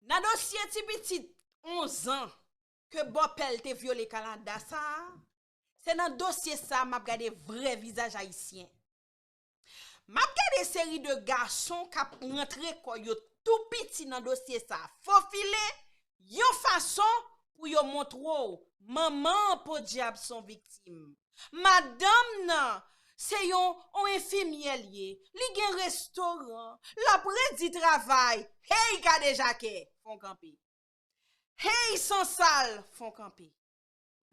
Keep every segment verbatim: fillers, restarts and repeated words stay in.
Nan dosye ti pitit onz an ke bòpè l te vyole Kanada sa a, se nan dosye sa a m ap gade vrè vizaj ayisyen. M ap gade seri de gason k ap rantre kò yo tou piti nan dosye sa a, fofile yon fason pou yo montre w manman an podyab se yon viktim. Madanm nan se yon, yon enfimyè l ye, li gen restoran, l ap redi travay, hey kadejakè, fè w kanpe. Hey sansal, fè w kanpe.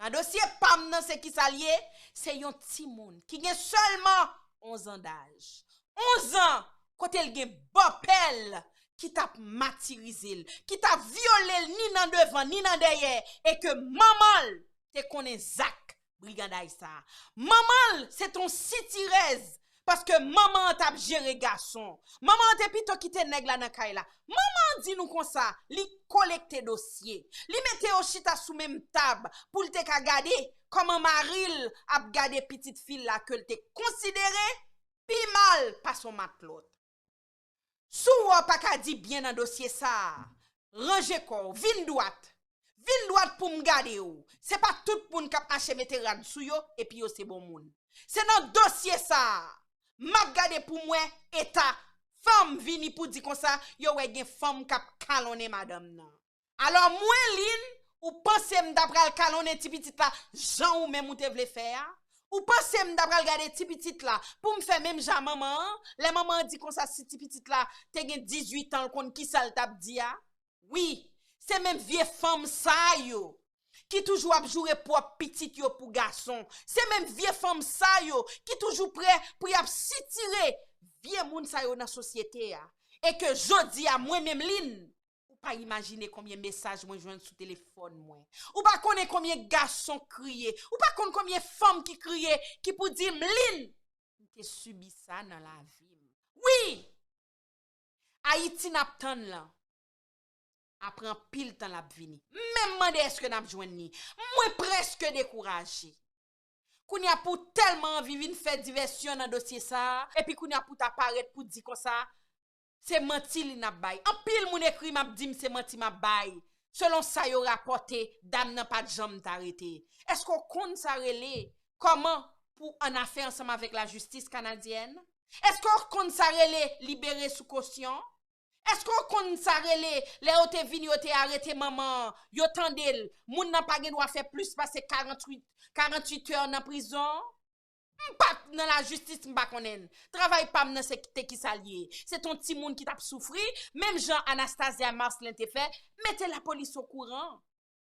Nan dosye pa m nan, se kisa l ye? Se yon timoun ki gen sèlman onz an daj. Onz an, kote l gen bòpè l ki t ap matirize l, ki t ap vyole l ni nan devan ni nan dèyè, e ke manman l te konnen zak briganday sa a. Manman l se t on sitirèz, paske manman an t ap jere gason. Manman an te pito kite nèg la nan kay la. Manman an di nou konsa, li kolekte dosye. Li mete yo chita sou menm tab pou l te ka gade kòman mari l ap gade pitit fi l la ke l te konsidere pi mal pase yon matlòt. Si w wè w pa ka di byen nan dosye sa a, ranje kò w, vin dwat. Vin dwat pou m gade w. Se pa tout moun k ap mache mete rad sou yo epi yo se bon moun. Se nan dosye sa a, m ap gade pou m wè eta fanm vini pou di konsa yo wè gen fanm k ap kalonnen madanm nan. Alò mwen, Lin, ou panse m ta pral kalonnen ti pitit la jan ou menm ou te vle fè a? Ou panse m ta pral gade ti pitit la pou m fè menm jan manman an? Lè manman an di konsa si ti pitit la te gen dizuit an, l konn kisa l t ap di a? Wi, se menm vye fanm sa yo ki toujou ap joure pwòp pitit yo pou gason. Se menm vye fanm sa yo ki toujou prè pou y ap sitire vye moun sa yo nan sosyete a. E ke jodi a, mwen menm, Lin, ou pa imajine konbyen mesaj mwen jwenn sou telefòn mwen. Ou pa konnen konbyen gason kriye. Ou pa konn konbyen fanm ki kriye, ki pou di m, Lin, m te sibi sa nan lavi m. Wi! Ayiti n ap tann lan. Apre anpil tan l ap vini. M menm mande èske n ap jwenn li. Mwen prèske dekouraje. Kounye a pou tèlman anvi vin fè divèsyon nan dosye sa a, epi kounye a pou ta parèt pou di konsa, se manti li n ap bay. Anpil moun ekri m ap di m se manti m ap bay. Selon sa yo rapòte, dam nan pa t janm ta rete. Èske w konn sa rele kòman pou annafè ansanm avèk lajistis kanadyèn? Èske w konn sa rele libere sou kosyon? Èske w konn sa rele lè yo te vin, yo te arete manman an, yo tande l, moun nan pa gen dwa fè plis pase karanntuit, karanntuit è nan prizon? M pa t nan lajistis, m pa konnen. Travay pa m nan se te kisa l ye. Se t on timoun ki t ap soufri, menm jan Anastasia Marcelin te fè, mete lapolis okouran.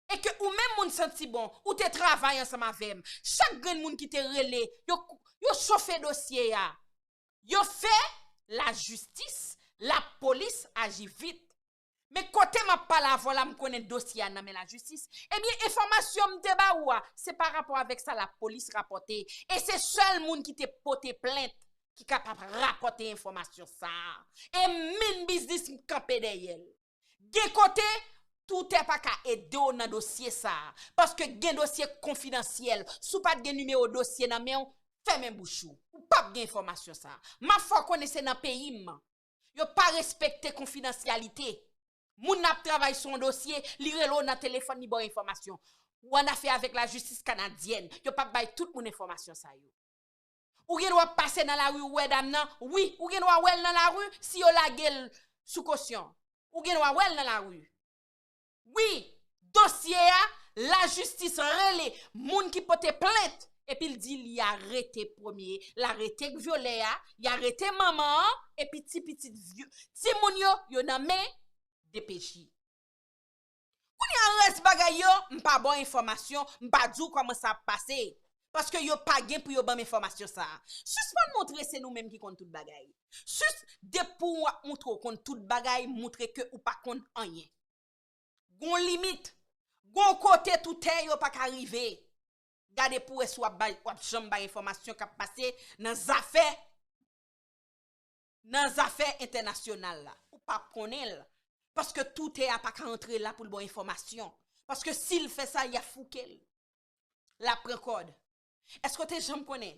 E ke ou menm moun santi bon, ou te travay ansanm avè m. Chak grenn moun ki te rele, yo, yo chofe dosye a. Yo fè lajistis, lapolis aji vit. Men kote m ap pale avè w la, m konnen dosye a nan men lajistis. Ebyen, enfòmasyon m te ba ou a, se pa rapò avèk sa lapolis rapòte. E se sèl moun ki te pote plent ki kapab rapòte enfòmasyon sa a. E m mean business, m kanpe dèyè l. Gen kote, toutè pa ka ede w nan dosye sa a. Paske gen dosye konfidansyèl. Si w pa t gen nimewo dosye nan men w, fèmen bouch ou. Ou p ap gen enfòmasyon sa a. M ap fè w konnen se nan peyi m. Yo pa respekte konfidansyalite. Moun nan ap travay sou yon dosye, li rele w nan telefòn, li ba w enfòmasyon. Ou annafè avèk lajistis kanadyèn. Yo p ap bay tout moun enfòmasyon sa yo. Ou gen dwa pase nan lari, ou wè dam nan. Wi, ou gen dwa wè l nan lari si yo lage l sou kosyon. Ou gen dwa wè l nan lari. Wi, dosye a, lajistis rele moun ki pote plent, epi l di li arete premye, l arete vyolè a, li arete manman an, epi ti pitit vyo-, timoun yo, yo nan men D P J. Kounye a rès bagay yo, m pa ba w enfòmasyon, m pa di w kòman sa ap pase. Paske yo pa gen pou yo ban m enfòmasyon sa a. Sispann montre se nou menm ki konn tout bagay. Sis, depi w ap montre w konn tout bagay, montre ke ou pa konn anyen. Gon limit. Gon kote toutè yo pa ka rive. Gade pou w wè si w ap bay, w ap janm bay enfòmasyon k ap pase nan zafè, nan zafè entènasyonal la. Ou p ap konnen l. Paske toutè a pa ka antre la pou l ba w enfòmasyon. Paske si l fè sa, y ap fouke l. L ap pran kòd. Èske w te janm konnen?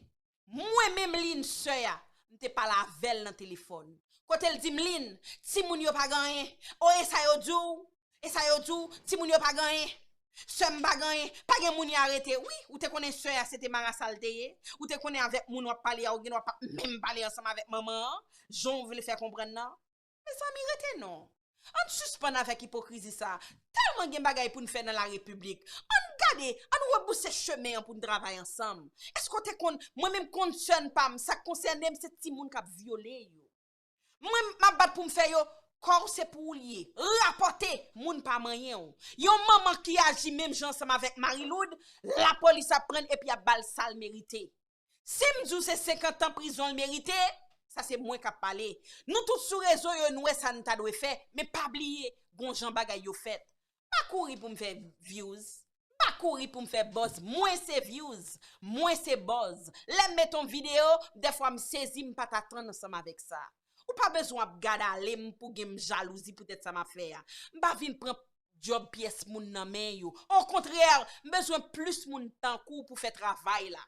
Mwen menm, Lin, sè a, m te pale avè l nan telefòn. Kote l di m, Lin, timoun yo pa gen anyen. O, e sa yo di w? E sa yo di w? Timoun yo pa gen anyen. Sè m pa gen anyen. Pa gen moun y arete. Wi, ou te konnen sè a se te marasa l te ye? Ou te konnen avèk moun w ap pale a, ou gen dwa p ap menm pale ansanm avèk manman an, jan w vle fè konprann nan? Mezanmi, rete non. Ann sispann avèk ipokrizi sa. Tèlman gen bagay pou n fè nan larepiblik. Ann gade, ann rebouse chemen an pou n travay ansanm. Èske w te konn, mwen menm konn sèn pa m, sa k konsène m, se timoun k ap vyole yo. Mwen, m ap bat pou m fè yo, kò w se pou ou l ye. Rapòte, moun pa manyen w. Yon manman ki aji menm jan ansanm avèk Mariloud, lapolis ap pran l epi ap ba l sa l merite. Si m di w se senkant an prizon l merite, sa se mwen k ap pale. Nou tout sou rezo yo, n wè sa n ta dwe fè, men pa bliye, gon jan bagay yo fèt. Pa kouri pou m fè views. M pa kouri pou m fè buzz. Mwen se views. Mwen se buzz. Lè m mete yon videyo, dèfwa m sezi, m pa t atann ansanm avèk sa. Ou pa bezwen ap gad ale m pou gen m jalouzi poutèt sa m ap fè a. M pa vin pran djòb pyès moun nan men yo. Okontrè, m bezwen plis moun tankou w pou fè travay la.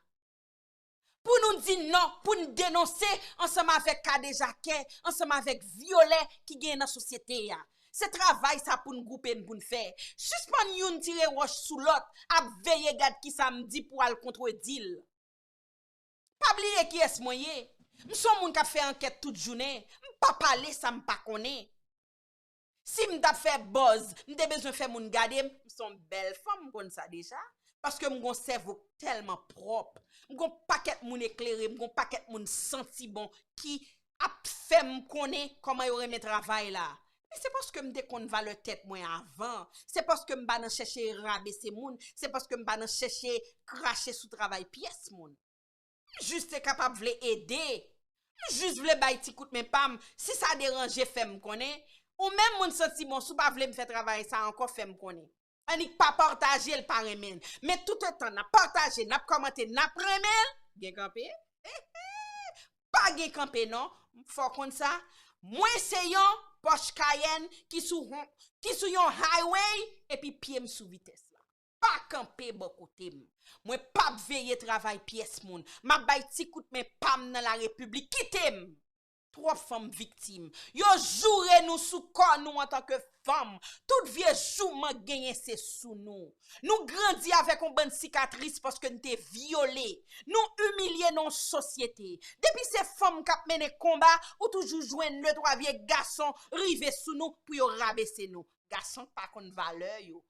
Pou nou di non, pou n denonse ansanm avèk kadejakè, ansanm avèk vyolè ki genyen nan sosyete a. Se travay sa pou n gwoupe n pou n fè. Sispann youn tire wòch sou lòt, ap veye gad kisa m di pou al kontredi l. Pa bliye kiyès mwen ye. M se yon moun k ap fè ankèt tout jounen. M pa pale sa m pa konnen. Si m t ap fè buzz, m te bezwen fè moun gade m. M se yon bèl fanm, m konn sa deja. Paske m gon sèvo k tèlman pwòp. M gon pakèt moun eklere, m gon pakèt moun santi bon ki ap fè m konnen kòman yo renmen travay la. Men se paske m te konn valè tèt mwen avan. Se paske m pa nan chèche rabese moun. Se paske m pa nan chèche krache sou travay pyès moun. M jis te kapab vle ede. M jis vle bay ti kout men pa m. Si sa deranje, fè m konnen. Ou menm moun santi bon, si w pa vle m fè travay sa ankò, fè m konnen. Annik pa pataje l, pa renmen l. Men toutotan n ap pataje, n ap kòmante, n ap renmen l, gen kanpe. Pa gen kanpe non. Fò w konn sa. Mwen se yon Porsche Cayenne ki sou, ki sou yon highway epi pye m sou vitès la. Pa kanpe bò kote m. Mwen p ap veye travay pyès moun. M ap bay ti kout men pa m nan larepiblik. Kite m! Twòp fanm viktim. Yo joure nou sou kò nou antanke fanm. Tout vye jouman genyen se sou nou. Nou grandi avèk yon bann sikatris paske n te vyole. Nou imilye nan yon sosyete. Depi se fanm k ap mennen konba, ou toujou jwenn de twa vye gason rive sou nou pou yo rabese nou. Gason k pa konn valè yo.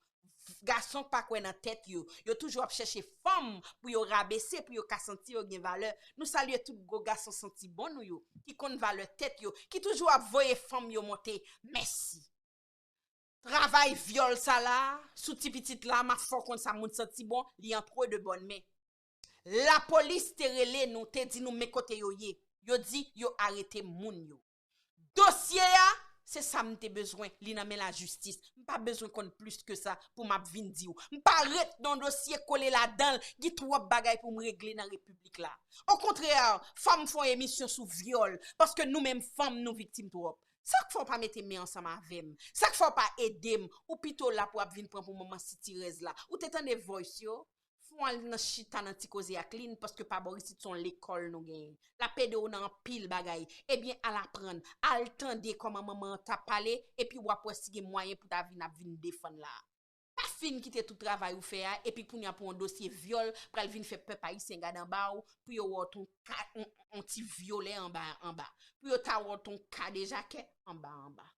Gason k pa kwè nan tèt yo. Yo toujou ap chèche fanm pou yo rabese, pou yo ka santi yo gen valè. Nou salye tout gwo gason santi bon nou yo, ki konn valè tèt yo, ki toujou ap voye fanm yo monte. Mèsi. Travay vyòl sa la, sou ti pitit la, m ap fè w konn sa moun santi bon, li entre de bonnes mains. Lapolis te rele nou, te di nou men kote yo ye. Yo di yo arete moun yo. Dosye a, se sa m te bezwen, li nan men lajistis. M pa bezwen konn plis ke sa pou m ap vin di w. M pa ret nan dosye kole ladan l, gen twòp bagay pou m regle nan repiblik la. Okontrè, fò m fè yon emisyon sou vyòl, paske nou menm fanm nou viktim twòp. Sa k fè w pa mete men ansanm avè m? Sa k fè w pa ede m? Ou pito la pou w ap vin pran pou manman sitirèz la. Ou te tande voice yo? Fò w al nan chita nan ti koze ak Lin, paske pa bò isit se yon lekòl nou genyen. L ap ede w nan anpil bagay. Ebyen, al aprann, al tande kòman manman an t ap pale, epi w ap wè si gen mwayen pou ta vin ap vin defann la. Pa fin kite tout travay ou fè a, epi kounye a pou yon dosye vyòl pral vin fè pèp ayisyen gade anba w, pou yo wè w t on ka, on, on ti vyolè anba, anba. Pou yo ta wè w t on kadejakè anba, anba.